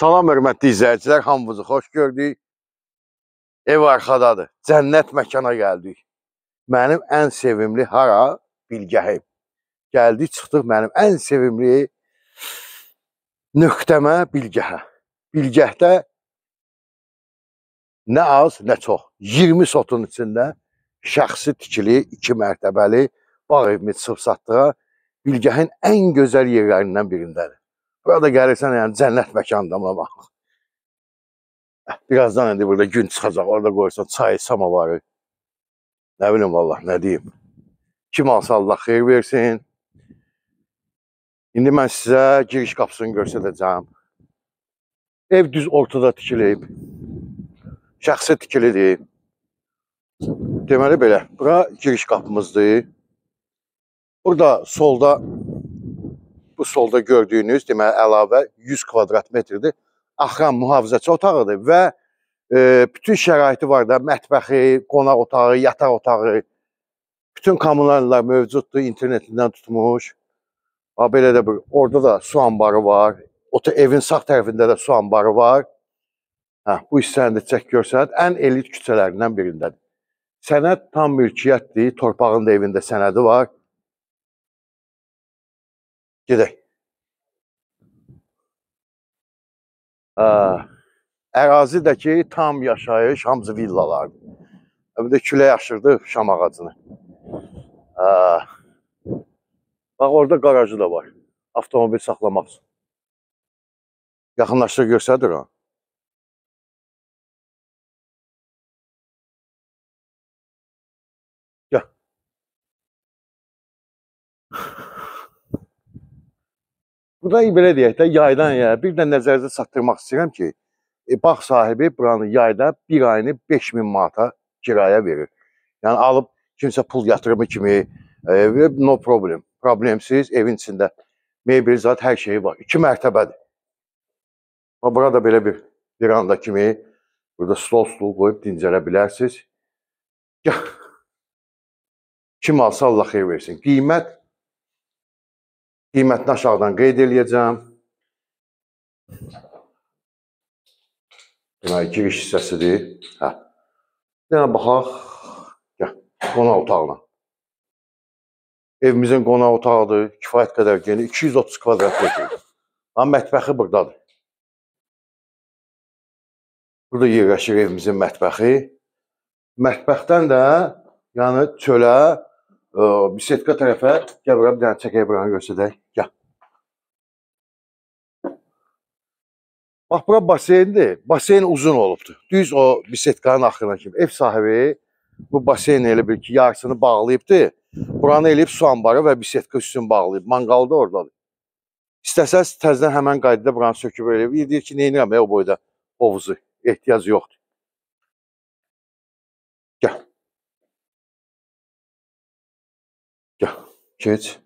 Salam hörmətli izləyicilər, hamınızı xoş gördük. Ev arxadadır. Cənnət məkana gəldik. Mənim ən sevimli hara? Bilgəhim. Gəldik, çıxdıq mənim ən sevimli nöqtəmə, Bilgəhə. Bilgəhdə nə az, nə çox. 20 sotun içində şəxsi tikili, 2 mərtəbəli bağ evimi çıxıb satdığa Bilgəhin ən gözəl yerlərindən birindədir. Burada gəlirsən, yəni cənnət məkanında buna bax. Birazdan indi burada gün çıxacaq, orada qoyursan çay, samovarı. Nə bilim vallah, nə deyim. Kim alsa Allah xeyir versin. İndi mən sizə giriş qapısını göstərəcəm. Ev düz ortada tikilib. Şəxsi tikilidir. Deməli belə, bura giriş qapımızdır. Burada solda, bu solda gördüyünüz, deməli, əlavə 100 kvadrat metrdir. Axran mühafizəçi otağıdır və bütün şəraiti var da, mətbəxi, qonaq otağı, yataq otağı, bütün kommunallar mövcuddur, internetindən tutmuş. Belə də bir, orada da su anbarı var, evin sağ tərəfində də su anbarı var. Hə, bu hissəni də çək görsənət, ən elit küçələrindən birindədir. Sənəd tam mülkiyyətdir, torpağın da evində sənədi var. Gedək. Ərazidəki tam yaşayış, hamısı villalardır. Bir də külək aşırdı şam ağacını. Bax, orada qarajı da var. Avtomobil saxlamaq üçün. Yaxınlaşdır, göstərir o. Gəl. Burada belə deyək də, yaydan yaya bir də nəzərinizə çatdırmaq istəyirəm ki, bağ sahibi buranı yayda bir ayını 5000 manata kiraya verir. Yəni alıb kimsə pul yatırımı kimi, no problem, problemsiz evin içində mebel zat hər şeyi var. 2 mərtəbədir. Burada belə bir veranda kimi burada stol qoyub dincələ bilərsiniz. Kim alsa Allah xeyir versin. Qiymətini aşağıdan qeyd eləyəcəm. Deməli, giriş hissəsidir. Hə. Bir dənə baxaq. Gəl, qonaq otağına. Evimizin qonaq otağıdır. Kifayət qədər geniş. 230 kvadrat metr. Amma mətbəxi buradadır. Burada yerləşir evimizin mətbəxi. Mətbəxdən də, yəni çölə, bisetka tərəfə, gəl bura bir dənə çəkək buranı göstərək. Gəl. Bax, bura baseyndir. Baseyn uzun olubdur. Düz o bisetkanın axırına kimi. Ev sahibi bu baseyn elə bil ki, yarısını bağlayıbdır. Buranı eləyib su anbarı və bisetka üstünü bağlayıb. Manqalı da oradadır. İstəsəz təzədən həmən qaydada buranı söküb eləyib. Deyir ki, neynirəm o boyda hovuzu. Ehtiyacı yoxdur. Gəl. Gəl, keç.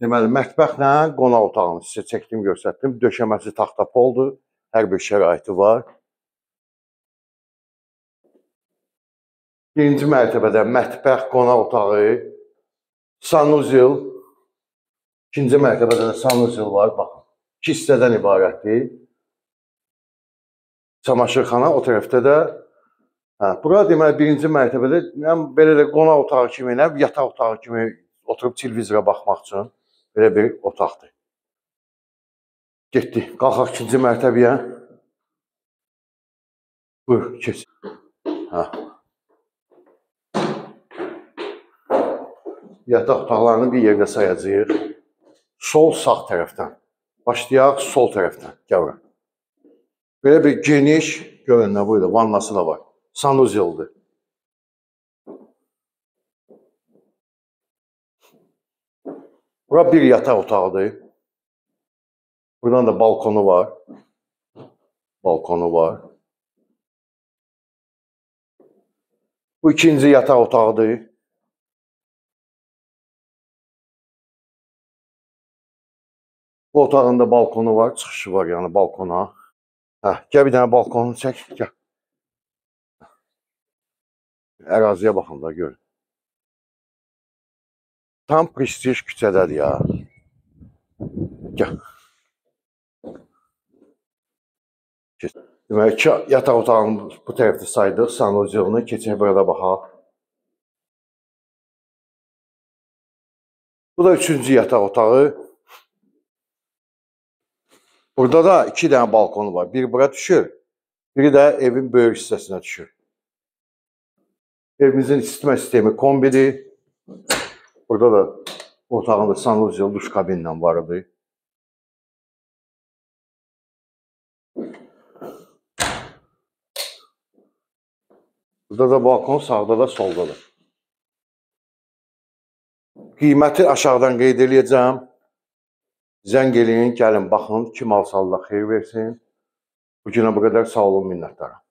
Deməli, mətbəxlə qonaq otağını sizə çəkdim, göstərdim. Döşəməsi taxta poldur. Hər bir şəraiti var. Birinci mərtəbədə mətbəx, qonaq otağı, sanuzel. İkinci mərtəbədə də sanuzel var. Baxın, 2 hissədən ibarətdir. Çamaşırxana o tərəfdə də. Hə, bura deməli, birinci mərtəbədə belə də qonaq otağı kimi, yataq otağı kimi oturub televizora baxmaq üçün belə bir otaqdır. Getdik, qalxaq ikinci mərtəbəyə. Buyur, keç. Hə. Yataq otaqlarını bir yerdə sayacağıq. Sol, sağ tərəfdən. Başlayaq sol tərəfdən. Gəl bura. Belə bir geniş, görün nə buydu, vannası da var. Sanuzeldir. Bura bir yataq otağıdır. Buradan da balkonu var. Balkonu var. Bu ikinci yataq otağıdır. Bu otağın da balkonu var. Çıxışı var yəni balkona. Hə, gəl bir dənə balkonu çək. Gəl. Əraziyə baxın da, görün. Tam prestij küçədədir ya. Gəl. Deməli, iki yataq otağını bu tərəfdə saydıq, sanuzelini. Keçək burada baxaq. Bu da üçüncü yataq otağı. Burada da iki dənə balkonu var. Biri bura düşür, biri də evin böyük hissəsinə düşür. Evimizin isitmə sistemi kombidir. Burada da otağında sanuzel, duş kabinlə var idi. Burada da balkon, sağda da, solda da. Qiyməti aşağıdan qeyd eləyəcəm. Zəng eləyin, gəlin, baxın. Kim alsa Allah xeyir versin. Bu günə bu qədər. Sağ olun, minnətdaram.